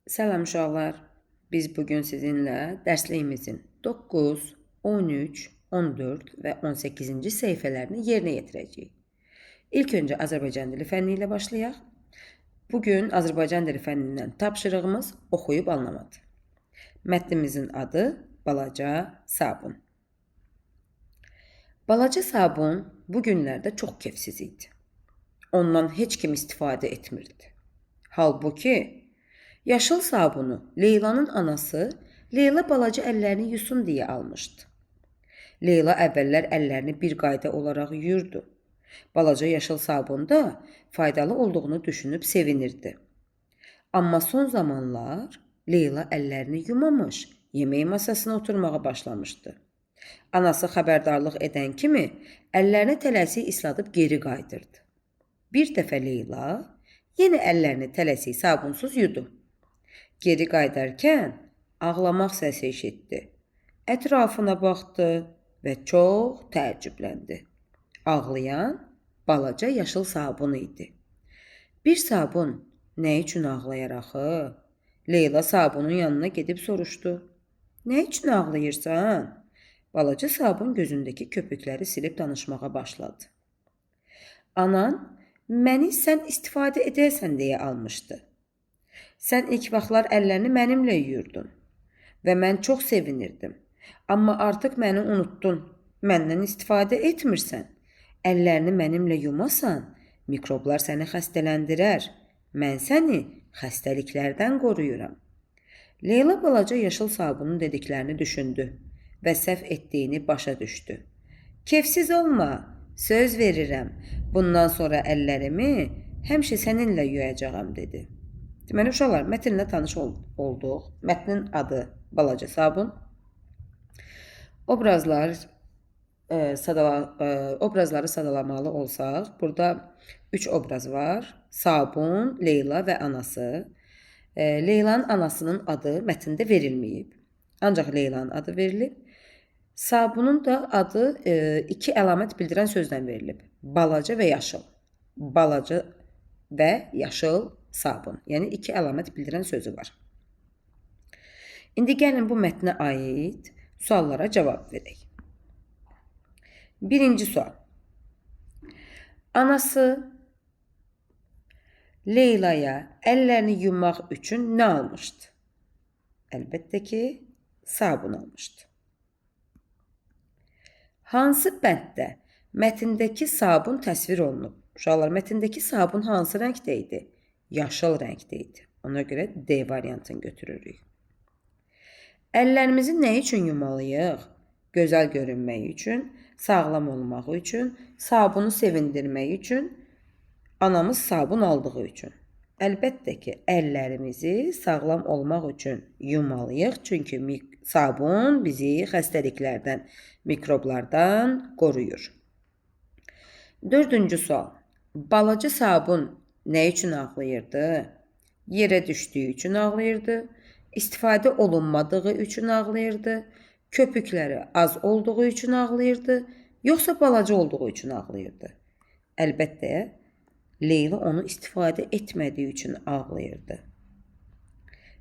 Salam uşaqlar. Biz bugün sizinlə dərsliyimizin 9, 13, 14 və 18-ci səhifələrini yerinə yetirəcəyik. İlk öncə Azərbaycan dili fənni ilə başlayaq. Bugün Azərbaycan dili fənnindən tapşırığımız oxuyub anlamadır. Mətnimizin adı Balaca Sabun. Balaca Sabun bu günlərdə çox kefsiz idi. Ondan heç kim istifadə etmirdi. Halbuki yaşıl sabunu Leylanın anası Leyla balaca əllərini yusun deyə almışdı. Leyla əvvəllər əllərini bir qayda olaraq yuyurdu. Balaca yaşıl sabun da faydalı olduğunu düşünüb sevinirdi. Amma son zamanlar Leyla əllərini yumamış, yemək masasına oturmağa başlamışdı. Anası xəbərdarlıq edən kimi əllərini tələsik isladıb geri qayıdırdı. Bir dəfə Leyla yenə əllərini tələsik sabunsuz yudu. Geri qayıdarkən ağlamaq səsi eşitdi. Ətrafına baxdı və çox təəccübləndi. Ağlayan balaca yaşıl sabun idi. Bir sabun nə üçün ağlayar axı? Leyla sabunun yanına gedib soruşdu. Nə üçün ağlayırsan? Balaca sabun gözündəki köpükləri silib danışmağa başladı. Anan məni sən istifadə edəsən deyə almışdı. Sən ilk vaxtlar əllərini mənimlə yuyurdun və mən çox sevinirdim. Amma artıq məni unutdun, məndən istifadə etmirsən. Əllərini mənimlə yumasan, mikroblar səni xəstələndirər. Mən səni xəstəliklərdən qoruyuram. Leyla balaca yaşıl sabunun dediklərini düşündü və səhv etdiyini başa düşdü. Kefsiz olma, söz verirəm. Bundan sonra əllərimi həmişə səninlə yuyacağam, dedi. Deməli, uşaqlar, mətnlə tanış olduq. Mətnin adı Balaca Sabun. Obrazlar, obrazları sadalamalı olsaq, burada 3 obraz var. Sabun, Leyla və anası. Leylanın anasının adı mətndə verilməyib. Ancaq Leylanın adı verilib. Sabunun da adı iki əlamət bildirən sözdən verilib. Balaca və yaşıl. Balaca və yaşıl sabun. Yəni iki əlamət bildirən sözü var. İndi gəlin bu mətnə aid suallara cavab verək. Birinci sual. Anası Leylaya əllərini yumaq üçün nə almışdı? Əlbəttə ki, sabun almışdı. Hansı bənddə mətndəki sabun təsvir olunub? Uşaqlar, mətndəki sabun hansı rəngdə idi? Yaşıl rəngdə idi. Ona görə D variantını götürürük. Əllərimizi nə üçün yumalıyıq? Gözəl görünmək üçün, sağlam olmaq üçün, sabunu sevindirmək üçün, anamız sabun aldığı üçün. Əlbəttə ki, əllərimizi sağlam olmaq üçün yumalıyıq. Çünki sabun bizi xəstəliklərdən, mikroblardan qoruyur. Dördüncü sual. Balaca sabun nə üçün ağlayırdı? Yerə düşdüyü üçün ağlayırdı, istifadə olunmadığı üçün ağlayırdı, köpükləri az olduğu üçün ağlayırdı, yoxsa balaca olduğu üçün ağlayırdı? Əlbəttə, Leyla onu istifadə etmədiyi üçün ağlayırdı.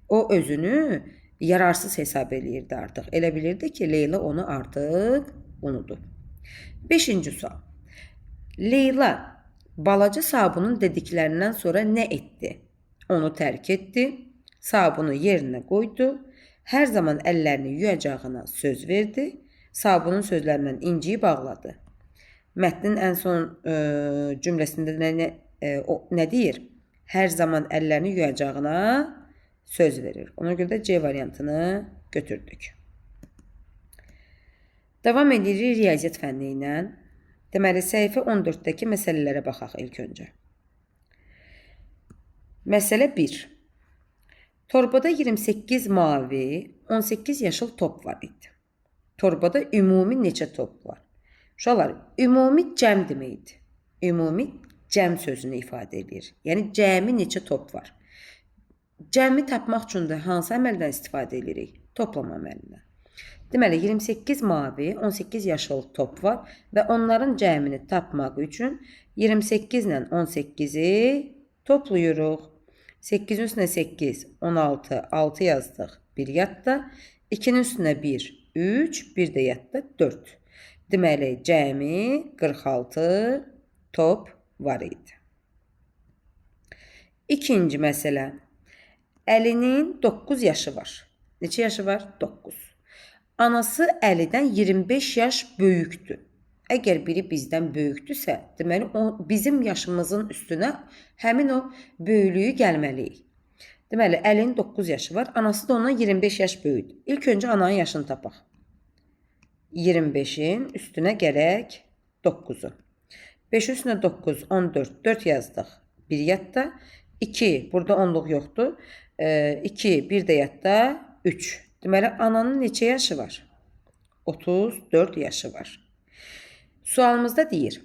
O özünü yararsız hesab eləyirdi artıq. Elə bilirdi ki, Leyla onu artıq unudub. Beşinci sual. Leyla balaca sabunun dediklərindən sonra nə etdi? Onu tərk etdi, sabunu yerinə qoydu, hər zaman əllərini yuyacağına söz verdi, sabunun sözlərindən inciyib ağladı. Mətnin ən son cümləsində nə deyir? Hər zaman əllərini yuyacağına söz verir. Ona görə də C variantını götürdük. Davam edirik riyaziyyat fənni ilə. Deməli, səhifə 14-dəki məsələlərə baxaq ilk öncə. Məsələ 1. Torbada 28 mavi, 18 yaşıl top var idi. Torbada ümumi neçə top var? Uşaqlar, ümumi cəm deməkdir. Ümumi cəm sözünü ifadə edir. Yəni, cəmi neçə top var? Cəmi tapmaq üçün də hansı əməldən istifadə edirik? Toplama əməlindən. Deməli, 28 mavi, 18 yaşıl top var və onların cəmini tapmaq üçün 28 ilə 18-i toplayırıq. 8-in üstünə 8, 16, 6 yazdıq. 1 yadda. 2-nin üstünə 1, 3, 1 də yadda 4. Deməli, cəmi 46 top var idi. İkinci məsələ. Əlinin 9 yaşı var. Neçə yaşı var? 9. Anası Əlidən 25 yaş böyükdür. Əgər biri bizdən böyükdürsə, deməli, o bizim yaşımızın üstünə həmin o böyüklüyü gəlməliyik. Deməli, Əlinin 9 yaşı var. Anası da ondan 25 yaş böyükdür. İlk öncə ananın yaşını tapaq. 25-in üstünə gərək 9-u. 5-in üstünə 9, 14, 4 yazdıq. 1 yadda. 2, burada onluq yoxdur. 2, 1 də yadda 3. Deməli, ananın neçə yaşı var? 34 yaşı var. Sualımızda deyir,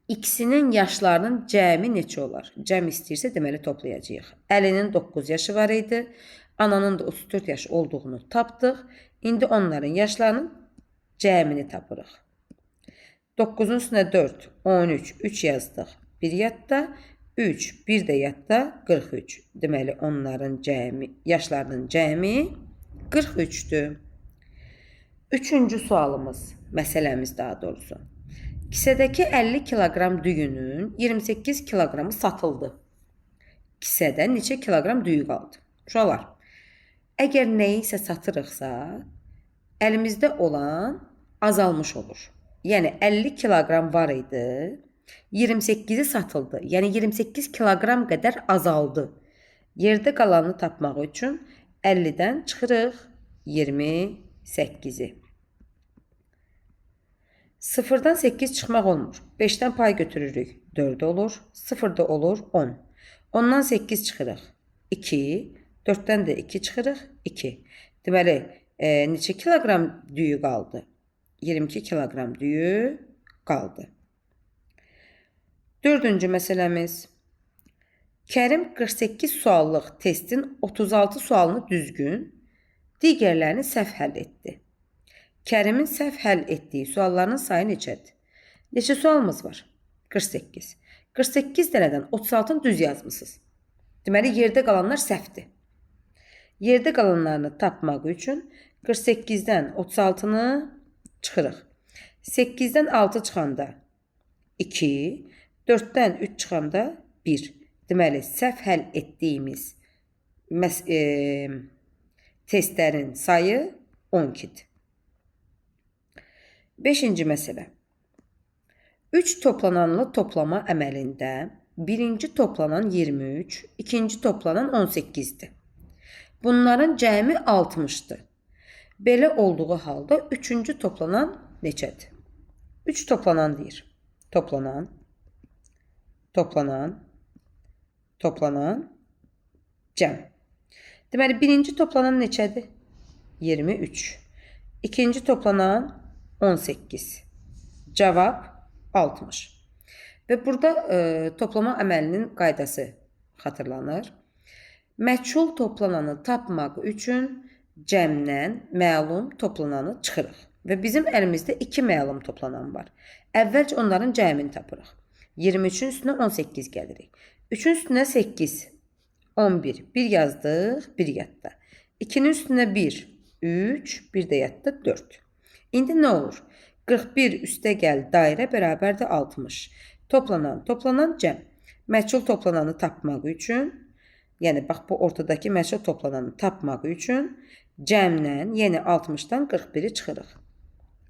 ikisinin yaşlarının cəmi neçə olar? Cəm istəyirsə, deməli, toplayacağıq. Əlinin 9 yaşı var idi. Ananın da 34 yaş olduğunu tapdıq. İndi onların yaşlarının cəmini tapırıq. 9-un üstünə 4, 13, 3 yazdıq. 1 yadda, 3, 1 də yadda 43. Deməli, onların cəmi, yaşlarının cəmi 43-dür. Üçüncü sualımız, məsələmiz daha doğrusu. Kisədəki 50 kiloqram düyünün 28 kiloqramı satıldı. Kisədə neçə kiloqram düyü qaldı? Uşaqlar, əgər nəyisə satırıqsa, əlimizdə olan azalmış olur. Yəni, 50 kiloqram var idi, 28-i satıldı. Yəni, 28 kiloqram qədər azaldı. Yerdə qalanını tapmaq üçün 50-dən çıxırıq 28-i. 0-dan 8 çıxmaq olmur. 5-dən pay götürürük. 4 olur. 0 da olur 10. 10-dan 8 çıxırıq. 2. 4-dən də 2 çıxırıq. 2. Deməli, neçə kiloqram düyü qaldı? 22 kiloqram düyü qaldı. Dördüncü məsələmiz. Kərim 48 suallıq testin 36 sualını düzgün, digərlərini səhv həll etdi. Kərimin səhv həll etdiyi sualların sayı neçədir? Neçə sualımız var? 48. 48 dənədən 36-nı düz yazmısınız. Deməli, yerdə qalanlar səhvdir. Yerdə qalanlarını tapmaq üçün 48-dən 36-nı çıxırıq. 8-dən 6 çıxanda 2, 4-dən 3 çıxanda 1. Deməli, səhv həll etdiyimiz testlərin sayı 12-dir. Beşinci məsələ. 3 toplananlı toplama əməlində birinci toplanan 23, ikinci toplanan 18-dir. Bunların cəmi 60-dır. Belə olduğu halda üçüncü toplanan neçədir? 3 toplanan deyir. Toplanan, toplanan, toplanan, cəm. Deməli, birinci toplanan neçədir? 23. İkinci toplanan 18. Cavab 60. Və burada toplama əməlinin qaydası xatırlanır. Məchul toplananı tapmaq üçün cəmdən məlum toplananı çıxırıq. Və bizim əlimizdə 2 məlum toplanan var. Əvvəlcə onların cəmini tapırıq. 23-ün üstünə 18 gəlirik. 3-ün üstünə 8, 11. 1 yazdıq, 1 yadda. 2-nin üstünə 1, 3, 1 də yadda 4. İndi nə olur? 41 üstə gəl dairə bərabərdir 60. Toplanan, toplanan cəm. Məchul toplananı tapmaq üçün, yəni bax bu ortadakı məchul toplananı tapmaq üçün cəmlə, yəni 60-dan 41-i çıxırıq.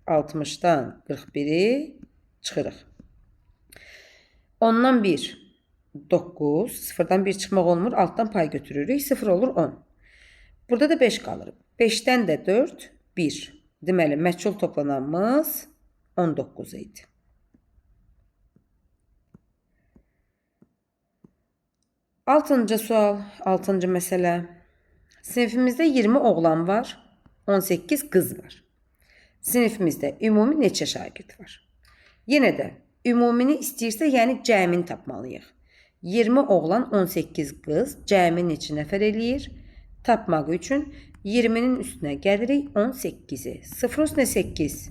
60-dan 41-i çıxırıq. 10-dan 1, 9, 0-dan 1 çıxmaq olmur, altdan pay götürürük, 0 olur 10. Burada da 5 qalır. 5-dən də 4, 1. Deməli, məchul toplananımız 19 idi. Altıncı sual, altıncı məsələ. Sinifimizdə 20 oğlan var, 18 qız var. Sinifimizdə ümumi neçə şagird var? Yenə də ümumini istəyirsə, yəni cəmini tapmalıyıq. 20 oğlan, 18 qız cəmi neçə nəfər eləyir? Tapmaq üçün 20-nin üstünə gəlirik 18-i. 0-ın üstünə 8,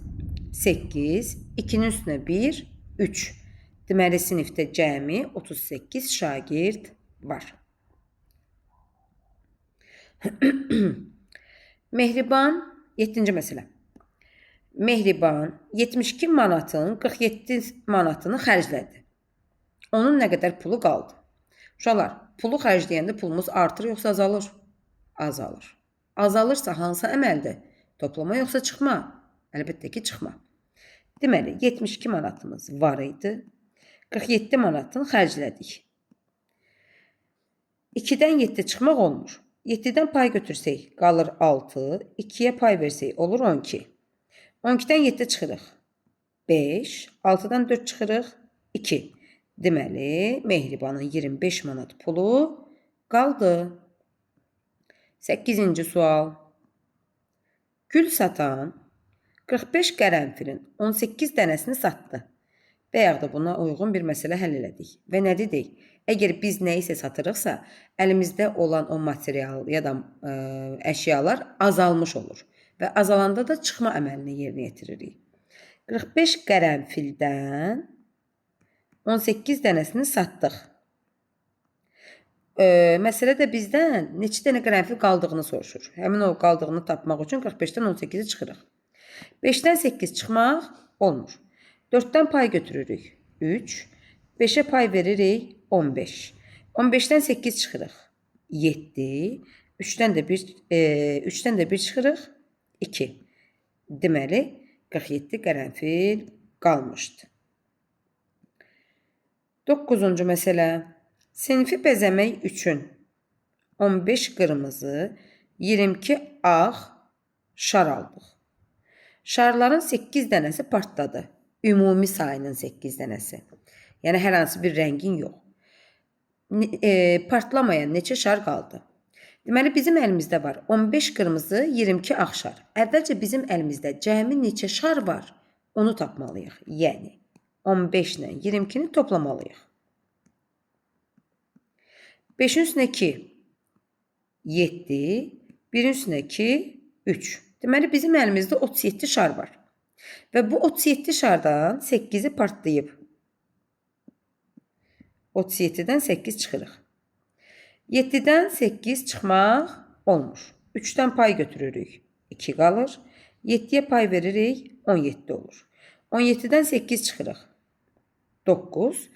8, 2-nin üstünə 1, 3. Deməli, sinifdə cəmi 38 şagird var. Mehriban, 7-ci məsələ. Mehriban 72 manatın 47 manatını xərclədi. Onun nə qədər pulu qaldı? Uşaqlar, pulu xərcləyəndə pulumuz artır yoxsa azalır? Azalır. Azalırsa hansı əməldir? Toplama yoxsa çıxma? Əlbəttə ki, çıxma. Deməli, 72 manatımız var idi. 47 manatını xərclədik. 2-dən 7 çıxmaq olmur. 7-dən pay götürsək qalır 6, 2-yə pay versək olur 12. 12-dən 7 çıxırıq. 5, 6-dan 4 çıxırıq. 2. Deməli, Mehribanın 25 manat pulu qaldı. 8-ci sual. Gül satan 45 qərənfilin 18 dənəsini satdı. Bayaq da buna uyğun bir məsələ həll elədik. Və nə dedik? Əgər biz nə isə satırıqsa, əlimizdə olan o material ya da əşyalar azalmış olur. Və azalanda da çıxma əməlini yerinə yetiririk. 45 qərənfildən 18 dənəsini satdıq. Məsələ də bizdən neçə dənə qərənfil qaldığını soruşur. Həmin o qaldığını tapmaq üçün 45-dən 18-i çıxırıq. 5-dən 8 çıxmaq olmur. 4-dən pay götürürük. 3. 5-ə pay veririk 15. 15-dən 8 çıxırıq. 7. 3-dən də 1, 3-dən də 1 çıxırıq. 2. Deməli, 47 qərənfil qalmışdı. 9-cu məsələ. Sinfi bəzəmək üçün 15 qırmızı, 22 ağ şar aldıq. Şarların 8 dənəsi partladı. Ümumi sayının 8 dənəsi. Yəni, hər hansı bir rəngin yox. Partlamayan neçə şar qaldı? Deməli, bizim əlimizdə var 15 qırmızı, 22 ağ şar. Əvvəlcə bizim əlimizdə cəmi neçə şar var, onu tapmalıyıq. Yəni, 15 ilə 22-ni toplamalıyıq. 5-in üstünə 2, 7, 1-in üstünə 2, 3. Deməli, bizim əlimizdə 37 şar var. Və bu 37 şardan 8-i partlayıb. 37-dən 8 çıxırıq. 7-dən 8 çıxmaq olmur. 3-dən pay götürürük. 2 qalır. 7-yə pay veririk. 17 olur. 17-dən 8 çıxırıq. 9.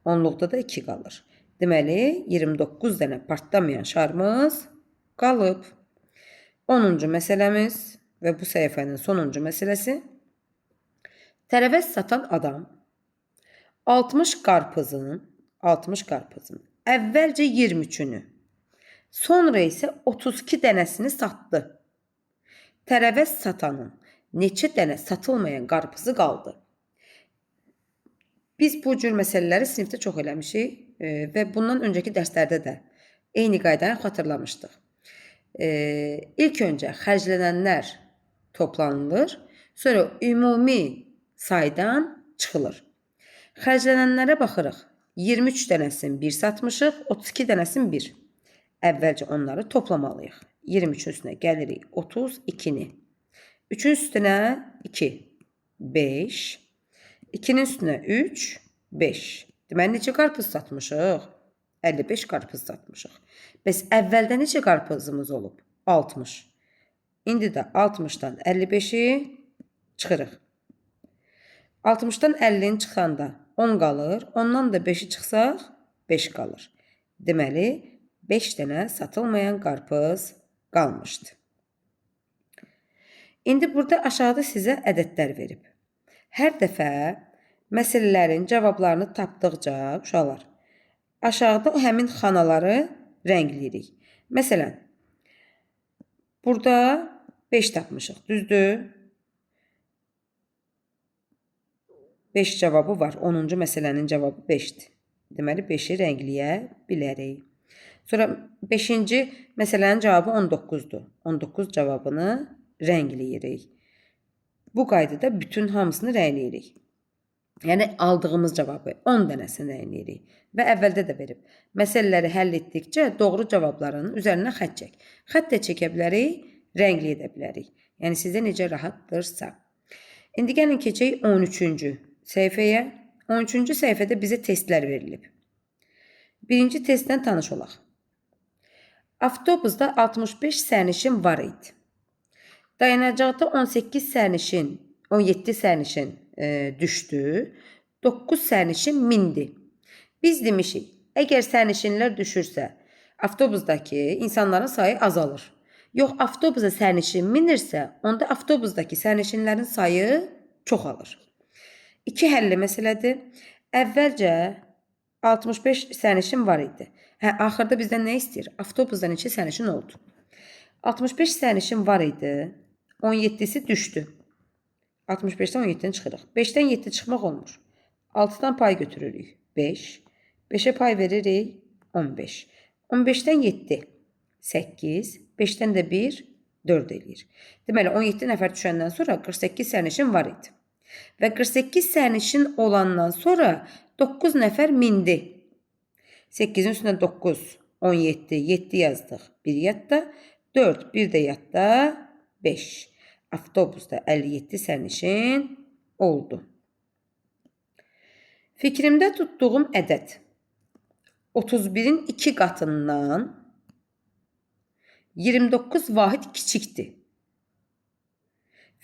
Onluqda da 2 qalır. Deməli, 29 dənə partlamayan şarımız qalıb. 10-cu məsələmiz və bu səhifənin sonuncu məsələsi. Tərəvəz satan adam 60 qarpızın əvvəlcə 23-ünü, sonra isə 32 dənəsini satdı. Tərəvəz satanın neçə dənə satılmayan qarpızı qaldı? Biz bu cür məsələləri sinifdə çox eləmişik və bundan öncəki dərslərdə də eyni qaydanı xatırlamışdıq. İlk öncə xərclənənlər toplanılır, sonra ümumi saydan çıxılır. Xərclənənlərə baxırıq. 23 dənəsini 1 satmışıq, 32 dənəsini 1. Əvvəlcə onları toplamalıyıq. 23-ün üstünə gəlirik 32-ni. 3-ün üstünə 2, 5. 2-nin üstünə 3, 5. Deməli, neçə qarpız satmışıq? 55 qarpız satmışıq. Bəs əvvəldə neçə qarpızımız olub? 60. İndi də 60-dan 55-i çıxırıq. 60-dan 50-ni çıxanda 10 qalır. Ondan da 5-i çıxsaq 5 qalır. Deməli, 5 dənə satılmayan qarpız qalmışdı. İndi burada aşağıda sizə ədədlər verib. Hər dəfə məsələlərin cavablarını tapdıqca, uşaqlar, aşağıda həmin xanaları rəngləyirik. Məsələn, burada 5 tapmışıq, düzdür? 5 cavabı var. 10-cu məsələnin cavabı 5-dir. Deməli, 5-i rəngləyə bilərik. Sonra 5-ci məsələnin cavabı 19-dur. 19 cavabını rəngləyirik. Bu qaydada bütün hamısını rəngləyirik. Yəni, aldığımız cavabı 10 dənəsini rəngləyirik. Və əvvəldə də verib. Məsələləri həll etdikcə doğru cavabların üzərinə xətt çək. Xətt də çəkə bilərik, rəngli edə bilərik. Yəni, sizə necə rahatdırsa. İndi gəlin keçək 13-cü səhifəyə. 13-cü səhifədə bizə testlər verilib. Birinci testdən tanış olaq. Avtobusda 65 sərnişin var idi. Dayanacaqda 18 sərnişin, 17 sərnişin düşdü, 9 sərnişin mindi. Biz demişik, əgər sərnişinlər düşürsə, avtobusdakı insanların sayı azalır. Yox, avtobusa sərnişin minirsə, onda avtobusdakı sərnişinlərin sayı çoxalır. İki həlli məsələdir. Əvvəlcə 65 sərnişin var idi. Hə, axırda bizdən nə istəyir? Avtobusda neçə sərnişin oldu? 65 sərnişin var idi. 17-si düşdü. 65-dən 17-ni çıxırıq. 5-dən 7 çıxmaq olmur. 6-dan pay götürürük. 5. 5-ə pay veririk. 15. 15-dən 7. 8. 5-dən də 1. 4 eləyir. Deməli, 17 nəfər düşəndən sonra 48 sərnişin var idi. Və 48 sərnişin olandan sonra 9 nəfər mindi. 8-in üstünə 9, 17, 7 yazdıq. 1 yadda, 4, 1 də yadda, 5. Avtobusda 57 sərnişin oldu. Fikrimdə tutduğum ədəd 31-in 2 qatından 29 vahid kiçikdir.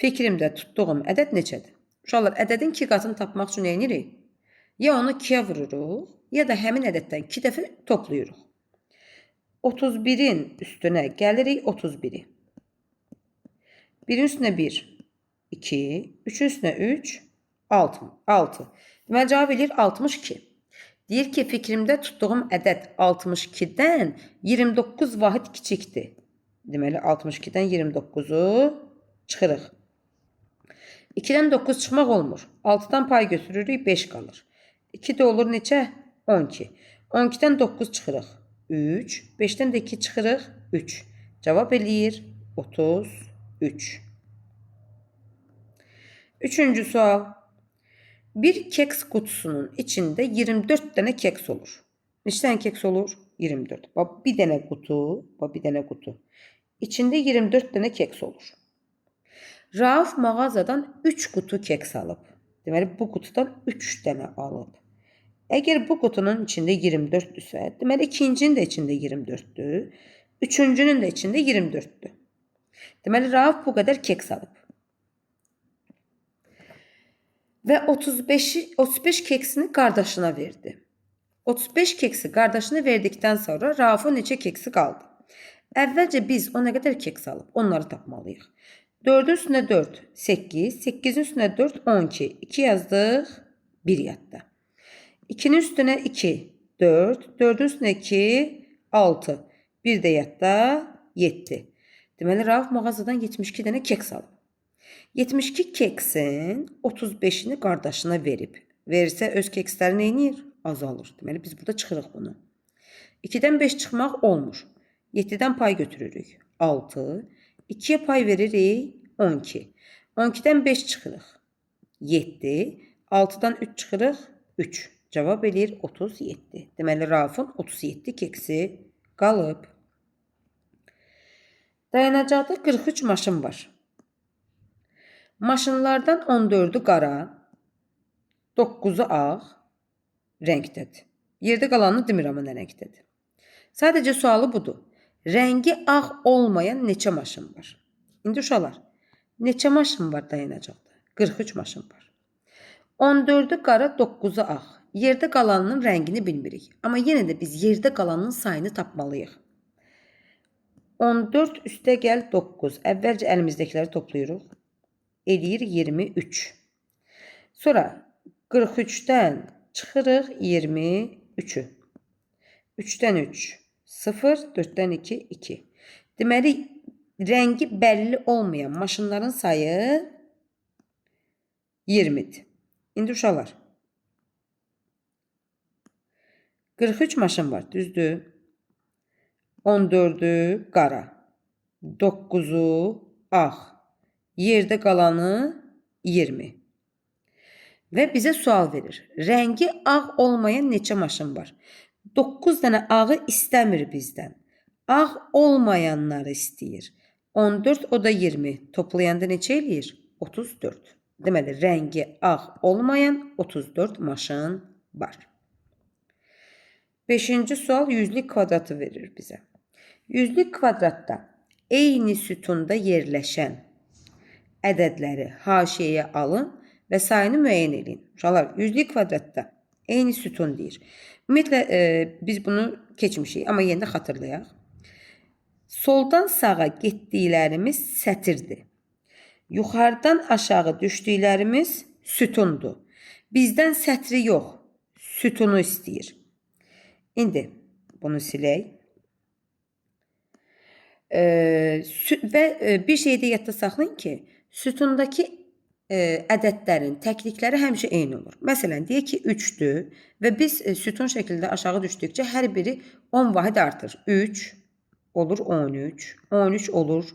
Fikrimdə tutduğum ədəd neçədir? Uşaqlar, ədədin 2 qatını tapmaq üçün nə edirik? Ya onu 2-yə vururuq, ya da həmin ədəddən 2 dəfə toplayırıq. 31-in üstünə gəlirik 31-i. 1-in üstünə 1, 2, 3-ün üstünə 3, 6. 6. Deməli, cavab eləyir 62. Deyir ki, fikrimdə tutduğum ədəd 62-dən 29 vahid kiçikdir. Deməli, 62-dən 29-u çıxırıq. 2-dən 9 çıxmaq olmur. 6-dan pay götürürük, 5 qalır. 2 də olur neçə? 12. 12-dən 9 çıxırıq. 3. 5-dən də 2 çıxırıq. 3. Cavab eləyir 33. Üçüncü sual. Bir keks qutusunun içində 24 dənə keks olur. Neçə dənə keks olur? 24. Bax, bir dənə qutu, bax, bir dənə qutu. İçində 24 dənə keks olur. Rauf mağazadan 3 qutu keks alıb. Deməli, bu qutudan 3 dənə alıb. Əgər bu qutunun içində 24-dürsə, deməli, ikincinin də içində 24-dür. Üçüncünün də içində 24-dür. Deməli, Rauf bu qədər keks alıb. Və 35 keksini qardaşına verdi. 35 keksi qardaşına verdikdən sonra Raufun neçə keksi qaldı? Əvvəlcə biz o nə qədər keks alıb, onları tapmalıyıq. 4-ün üstünə 4, 8, 8-in üstünə 4, 12. 2 yazdıq, 1 yadda. 2-nin üstünə 2, 4, 4-ün üstünə 2, 6. 1 də yadda, 7. Deməli, Rauf mağazadan 72 dənə keks alıb. 72 keksin 35-ini qardaşına verib. Verirsə öz keksləri nə edir? Azalır. Deməli, biz burada çıxırıq bunu. 2-dən 5 çıxmaq olmur. 7-dən pay götürürük. 6. 2-yə pay veririk. 12. 12-dən 5 çıxırıq. 7. 6-dan 3 çıxırıq. 3. Cavab eləyir 37. Deməli, Raufun 37 keksi qalıb. Dayanacaqda 43 maşın var. Maşınlardan 14-ü qara, 9-u ağ rəngdədir. Yerdə qalanını demir amma nə rəngdədir. Sadəcə sualı budur. Rəngi ağ olmayan neçə maşın var? İndi uşaqlar, neçə maşın var dayanacaqda? 43 maşın var. 14-ü qara, 9-u ağ. Yerdə qalanının rəngini bilmirik. Amma yenə də biz yerdə qalanının sayını tapmalıyıq. 14 üstə gəl 9. Əvvəlcə əlimizdəkiləri toplayırıq. Eləyir 23. Sonra 43-dən çıxırıq 23-ü. 3-dən 3, 0, 4-dən 2, 2. Deməli, rəngi bəlli olmayan maşınların sayı 20-dir. İndi uşaqlar, 43 maşın var, düzdür? 14-ü qara, 9-u ağ, yerdə qalanı 20. Və bizə sual verir. Rəngi ağ olmayan neçə maşın var? 9 dənə ağı istəmir bizdən. Ağ olmayanları istəyir. 14, o da 20. Toplayanda neçə eləyir? 34. Deməli, rəngi ağ olmayan 34 maşın var. Beşinci sual yüzlük kvadratı verir bizə. Yüzlük kvadratda eyni sütunda yerləşən ədədləri haşiyəyə alın və sayını müəyyən eləyin. Uşaqlar, yüzlük kvadratda eyni sütun deyir. Ümumiyyətlə, biz bunu keçmişik, amma yenə də xatırlayaq. Soldan sağa getdiklərimiz sətirdir. Yuxarıdan aşağı düşdüklərimiz sütundur. Bizdən sətri yox, sütunu istəyir. İndi bunu silək. Və bir şeyi də yadda saxlayın ki, sütundakı ədədlərin təklikləri həmişə eyni olur. Məsələn, deyək ki, 3-dür və biz sütun şəkildə aşağı düşdükcə hər biri 10 vahid artır. 3 olur 13, 13 olur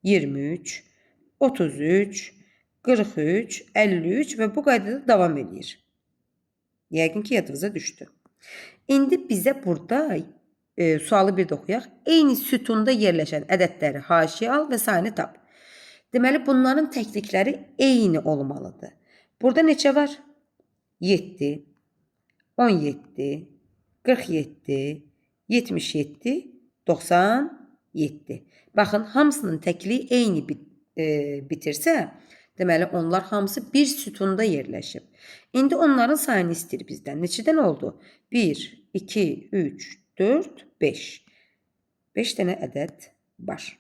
23, 33, 43, 53 və bu qaydada davam edir. Yəqin ki, yadınıza düşdü. İndi bizə burada sualı bir də oxuyaq. Eyni sütunda yerləşən ədədləri haşiyə al və sayını tap. Deməli, bunların təklikləri eyni olmalıdır. Burada neçə var? 7, 17, 47, 77, 97. Baxın, hamısının təkliyi eyni bitirsə, deməli, onlar hamısı bir sütunda yerləşib. İndi onların sayını istəyir bizdən. Neçədən oldu? 1, 2, 3, 4, 5. 5 dənə ədəd var.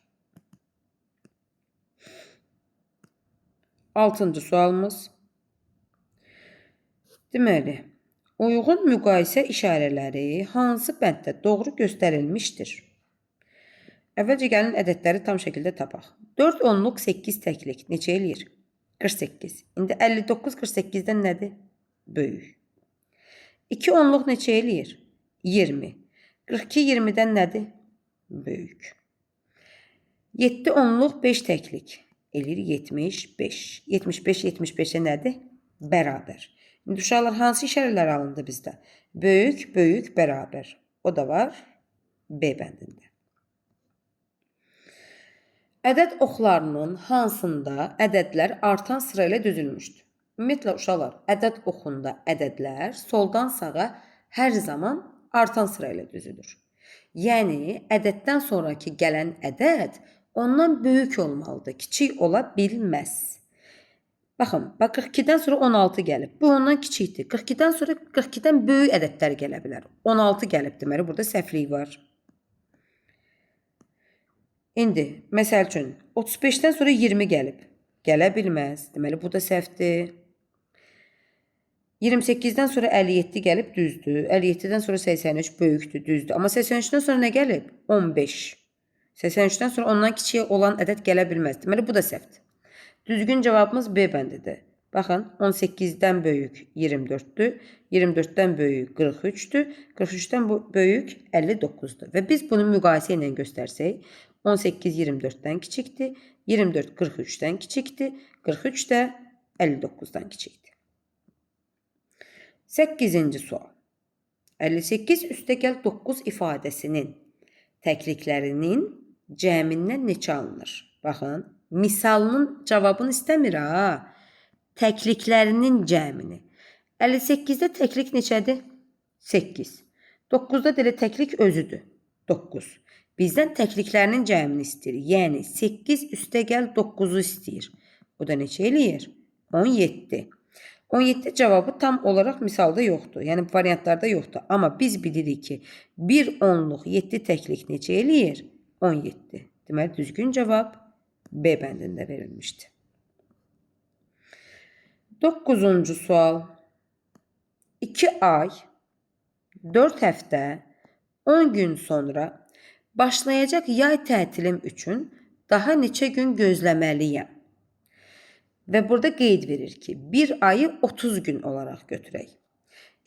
6-cı sualımız. Deməli, uyğun müqayisə işarələri hansı bənddə doğru göstərilmişdir? Əvvəlcə gəlin ədədləri tam şəkildə tapaq. 4 onluq 8 təklik neçə eləyir? 48. İndi 59 48-dən nədir? Böyük. 2 onluq neçə eləyir? 20. 42 20-dən nədir? Böyük. 7 onluq 5 təklik eləyir 75. 75 75-ə nədir? Bərabər. İndi uşaqlar, hansı işarələr alındı bizdə? Böyük, böyük, bərabər. O da var B bəndində. Ədəd oxlarının hansında ədədlər artan sıra ilə düzülmüşdür? Ümumiyyətlə, uşaqlar, ədəd oxunda ədədlər soldan sağa hər zaman artan sıra ilə düzülür. Yəni, ədəddən sonraki gələn ədəd ondan böyük olmalıdır, kiçik ola bilməz. Baxın, bax 42-dən sonra 16 gəlib. Bu ondan kiçikdir. 42-dən sonra 42-dən böyük ədədlər gələ bilər. 16 gəlib, deməli, burada səhvlik var. İndi, məsəl üçün, 35-dən sonra 20 gəlib. Gələ bilməz. Deməli, bu da səhvdir. 28-dən sonra 57 gəlib, düzdür. 57-dən sonra 83 böyükdür, düzdür. Amma 83-dən sonra nə gəlib? 15. 83-dən sonra ondan kiçik olan ədəd gələ bilməz. Deməli, bu da səhvdir. Düzgün cavabımız B bəndidir. Baxın, 18-dən böyük 24-dür, 24-dən böyük 43-dür, 43-dən böyük 59-dur. Və biz bunu müqayisə ilə göstərsək, 18 24-dən kiçikdir, 24 43-dən kiçikdir, 43 də 59-dan kiçikdir. 8-ci sual. 58 üstəgəl 9 ifadəsinin təkliklərinin cəmindən neçə alınır? Baxın, misalının cavabını istəmir ha. Təkliklərinin cəmini. 58-də təklik neçədir? 8. 9-da belə təklik özüdür. 9. Bizdən təkliklərinin cəmini istəyir. Yəni 8 üstəgəl 9-u istəyir. O da neçə eləyir? 17. 17 cavabı tam olaraq misalda yoxdur. Yəni variantlarda yoxdur. Amma biz bilirik ki, 1 onluq 7 təklik neçə eləyir? 17. Deməli, düzgün cavab B bəndində verilmişdi. 9-cu sual. 2 ay, 4 həftə, 10 gün sonra başlayacaq yay tətilim üçün daha neçə gün gözləməliyəm? Və burada qeyd verir ki, 1 ayı 30 gün olaraq götürək.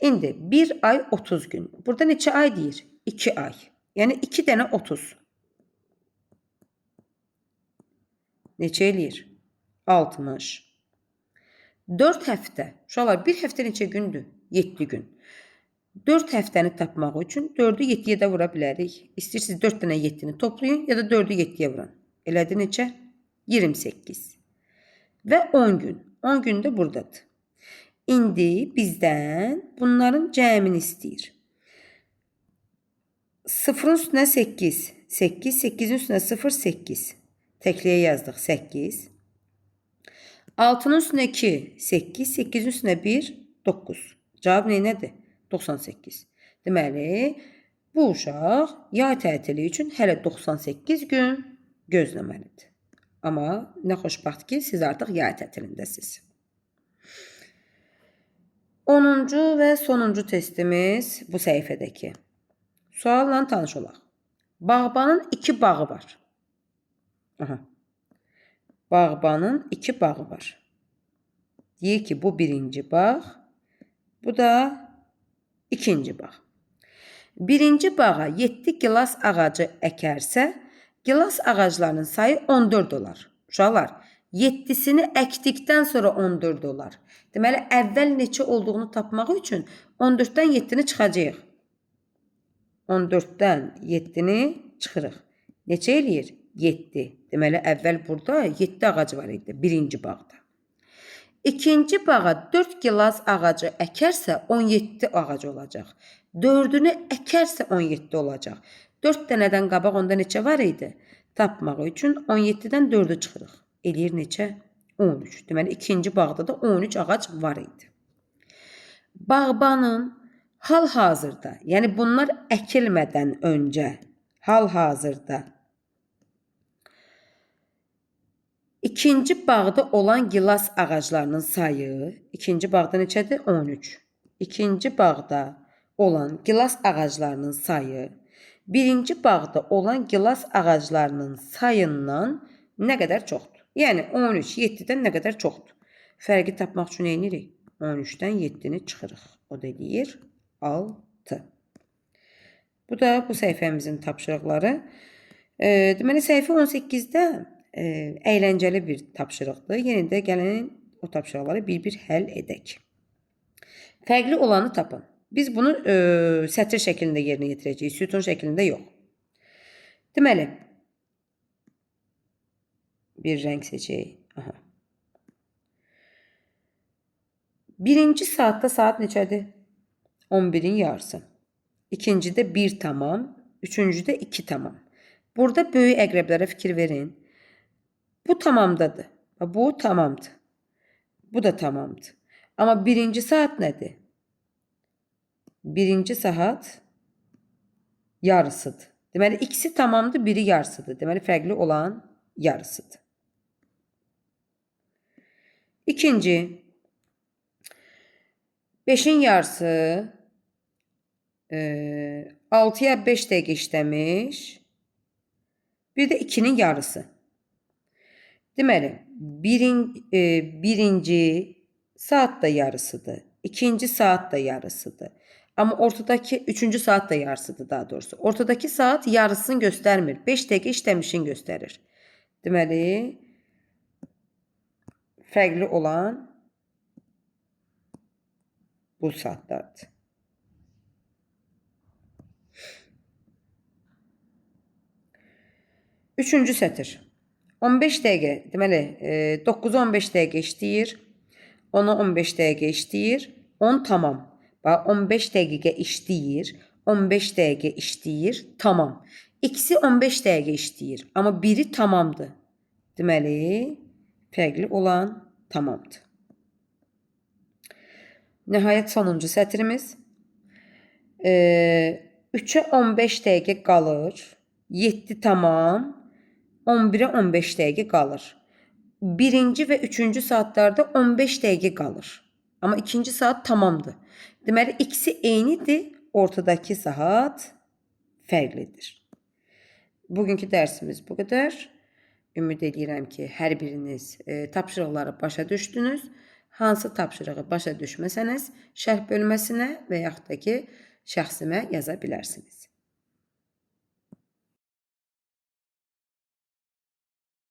İndi 1 ay 30 gün. Burada neçə ay deyir? 2 ay. Yəni 2 dənə 30. Neçə eləyir? 60. 4 həftə. Uşaqlar, bir həftə neçə gündür? 7 gün. 4 həftəni tapmaq üçün 4-ü 7-yə də vura bilərik. İstəyirsiniz 4 dənə 7-ni toplayın ya da 4-ü 7-yə vuran. Elədi neçə? 28. Və 10 gün. 10 gün də buradadır. İndi bizdən bunların cəmini istəyir. 0-ın üstünə 8. 8, 8-in üstünə 0, 8. Təkliyə yazdıq 8. 6-nın üstünə 2, 8, 8-in üstünə 1, 9. Cavab neynədir? 98. Deməli, bu uşaq yay tətili üçün hələ 98 gün gözləməlidir. Amma nə xoşbəxt ki, siz artıq yay tətilindəsiniz. 10-cu və sonuncu testimiz bu səhifədəki. Sualla tanış olaq. Bağbanın 2 bağı var. Aha. Bağbanın 2 bağı var. Deyir ki, bu birinci bağ, bu da ikinci bağ. Birinci bağa 7 gilas ağacı əkərsə, gilas ağaclarının sayı 14 olar. Uşaqlar, 7-sini əkdikdən sonra 14 olar. Deməli, əvvəl neçə olduğunu tapmaq üçün 14-dən 7-ni çıxacağıq. 14-dən 7-ni çıxırıq. Neçə eləyir? 7. Deməli, əvvəl burada 7 ağacı var idi, birinci bağda. İkinci bağa 4 gilas ağacı əkərsə 17 ağacı olacaq. 4-ünü əkərsə 17 olacaq. 4 dənədən qabaq onda neçə var idi? Tapmaq üçün 17-dən 4-ü çıxırıq. Eləyir neçə? 13. Deməli, ikinci bağda da 13 ağac var idi. Bağbanın hal-hazırda, yəni bunlar əkilmədən öncə, hal-hazırda ikinci bağda olan gilas ağaclarının sayı, ikinci bağda neçədir? 13. İkinci bağda olan gilas ağaclarının sayı, birinci bağda olan gilas ağaclarının sayından nə qədər çoxdur? Yəni 13 7-dən nə qədər çoxdur? Fərqi tapmaq üçün nə edirik? 13-dən 7-ni çıxırıq. O da eləyir 6. Bu da bu səhifəmizin tapşırıqları. Deməli, səhifə 18-də əyləncəli bir tapşırıqdır. Yenə də gəlin o tapşırıqları bir-bir həll edək. Fərqli olanı tapın. Biz bunu sətir şəklində yerinə yetirəcəyik, sütun şəklində yox. Deməli, bir rəng seçək. Aha. Birinci saatda saat neçədir? 11-in yarısı. İkincidə 1 tamam, üçüncüdə 2 tamam. Burada böyük əqrəblərə fikir verin. Bu tamamdadır. Bu tamamdır. Bu da tamamdır. Amma birinci saat nədir? Birinci saat yarısıdır. Deməli, ikisi tamamdır, biri yarısıdır. Deməli, fərqli olan yarısıdır. İkinci, 5-in yarısı 6-ya 5 dəqiqə işləmiş. Bir də 2-nin yarısı. Deməli, birinci saat da yarısıdır. İkinci saat da yarısıdır. Amma ortadakı üçüncü saat da yarısıdır daha doğrusu. Ortadakı saat yarısını göstərmir. 5 dəqiqə işləmişini göstərir. Deməli, fərqli olan bu saatlardır. Üçüncü sətir. 15 dəqiqə, deməli, 9-a 15 dəqiqə işləyir. 10-a 15 dəqiqə işləyir. 10 tamam. Bax, 15 dəqiqə işləyir. 15 dəqiqə işləyir. Tamam. İkisi 15 dəqiqə işləyir. Amma biri tamamdır. Deməli, fərqli olan tamamdır. Nəhayət sonuncu sətrimiz. 3-ə 15 dəqiqə qalır. 7 tamam. 11-ə 15 dəqiqə qalır. Birinci və üçüncü saatlarda 15 dəqiqə qalır. Amma ikinci saat tamamdır. Deməli, ikisi eynidir. Ortadakı saat fərqlidir. Bugünkü dərsimiz bu qədər. Ümid edirəm ki, hər biriniz tapşırıqları başa düşdünüz. Hansı tapşırığı başa düşməsəniz, şərh bölməsinə və yaxud da ki, şəxsimə yaza bilərsiniz.